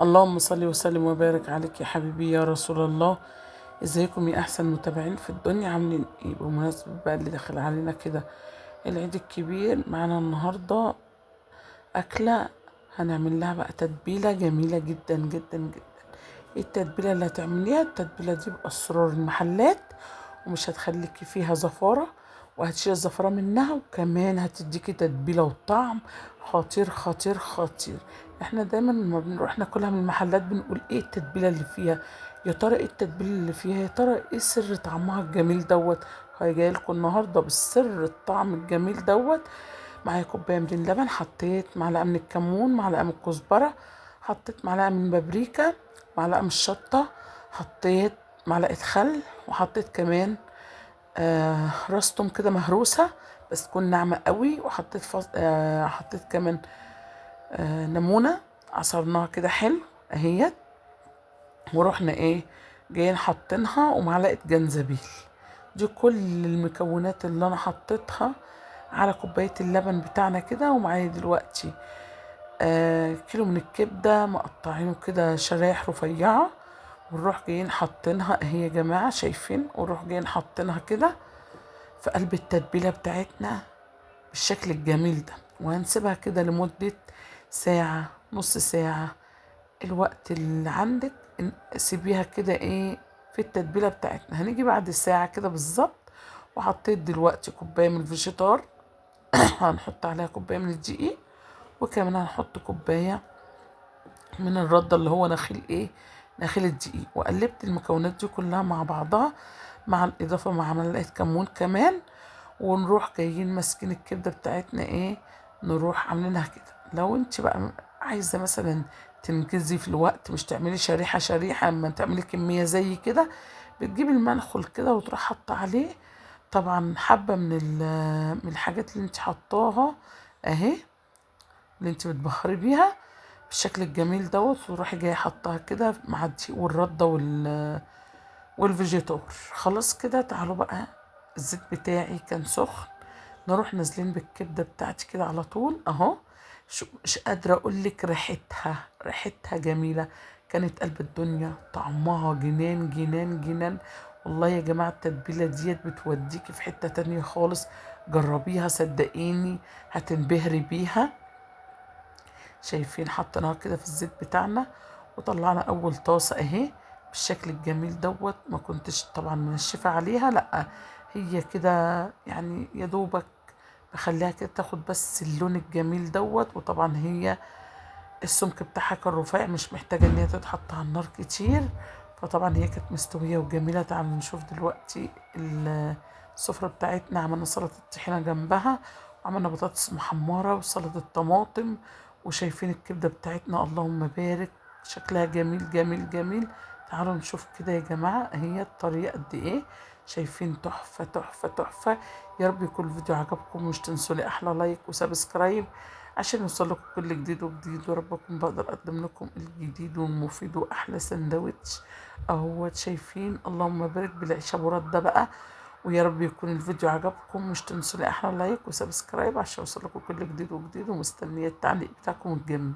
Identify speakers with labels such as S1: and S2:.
S1: اللهم صل وسلم وبارك عليك يا حبيبي يا رسول الله. ازيكم يا احسن متابعين في الدنيا؟ عاملين ايه؟ بمناسبة بقى اللي داخل علينا كده العيد الكبير، معانا النهاردة اكلة هنعمل لها بقى تتبيلة جميلة جدا جدا جدا. ايه التتبيلة اللي هتعمليها؟ التتبيلة دي بأسرار المحلات، ومش هتخليكي فيها زفارة، وهتشيل الزفارة منها، وكمان هتديكي تتبيلة وطعم خطير خطير خطير. احنا دايما لما بنروح ناكلها من المحلات بنقول ايه التتبيلة اللي فيها، يا ترى ايه التتبيلة اللي فيها، يا ترى ايه سر طعمها الجميل دوت. هي جاية لكم النهارده بالسر الطعم الجميل دوت. معايا كوباية من اللبن، حطيت معلقه من الكمون، معلقه من الكزبره، حطيت معلقه من بابريكا، معلقه من الشطه، حطيت معلقه خل، وحطيت كمان راس توم كده مهروسه بس تكون ناعمة قوي، وحطيت حطيت كمان ليمونه عصرناها كده حلو اهيت، ورحنا ايه جايين حاطينها، ومعلقة جنزبيل. دي كل المكونات اللي انا حطيتها على كوباية اللبن بتاعنا كده. ومعايا دلوقتي كيلو من الكبده مقطعينه كده شرايح رفيعة، ونروح جايين حاطينها اهي يا جماعة شايفين، ونروح جايين حاطينها كده في قلب التتبيله بتاعتنا بالشكل الجميل ده، وهنسيبها كده لمدة ساعة نص ساعة، الوقت اللي عندك سيبيها كده ايه في التتبيله بتاعتنا. هنيجي بعد ساعة كده بالظبط. وحطيت دلوقتي كوباية من الفيجيتار، هنحط عليها كوباية من الدقيق، وكمان هنحط كوباية من الردة اللي هو نخيل ايه، نخيل الدقيق. وقلبت المكونات دي كلها مع بعضها، مع الاضافة مع معلقه كمون كمان، ونروح جايين ماسكين الكبده بتاعتنا ايه، نروح عاملينها كده. لو انت بقى عايزه مثلا تنجزي في الوقت، مش تعملي شريحة شريحة، اما تعملي كمية زي كده بتجيبي المنخل كده وتروح حاطه عليه طبعا حبه من الحاجات اللي انت حطاها اهي، اللي انت بتبهري بيها بالشكل الجميل دوت، وتروحي جاية حطاها كده مع الدقيق والرده والفيجيتار. خلاص كده. تعالوا بقى الزيت بتاعي كان سخن، نروح نازلين بالكبده بتاعتي كده على طول اهو. مش قادرة اقول لك ريحتها، ريحتها جميلة، كانت قلب الدنيا، طعمها جنان جنان جنان. والله يا جماعة التتبيله ديت بتوديكي في حتة تانية خالص، جربيها صدقيني هتنبهري بيها. شايفين حطيناها كده في الزيت بتاعنا، وطلعنا اول طاسه اهي بالشكل الجميل دوت. ما كنتش طبعا منشفة عليها، لا هي كده يعني يا دوبك بخليها كده تاخد بس اللون الجميل دوت. وطبعا هي السمك بتاعها كان رفيع، مش محتاجه ان هي تتحط على النار كتير، فطبعا هي كانت مستوية وجميلة. تعالوا نشوف دلوقتي السفرة بتاعتنا. عملنا سلطة الطحينه جنبها، وعملنا بطاطس محمرة وسلطة طماطم، وشايفين الكبده بتاعتنا اللهم بارك شكلها جميل جميل جميل. تعالوا نشوف كده يا جماعة هي الطريقة قد ايه، شايفين تحفة تحفة تحفة. يا رب يكون الفيديو عجبكم، ومش تنسوا لي احلى like و subscribe عشان يوصل لكم كل جديد وجديد، ورب اكون بقدر اقدم لكم الجديد والمفيد واحلى سندوتش اهوت. شايفين اللهم بارك بالعيش ابو رده بقى. ويا رب يكون الفيديو عجبكم، مش تنسوا لي احلى like و subscribe عشان يوصل لكم كل جديد وجديد، ومستنيه التعليق بتاعكم الجميل.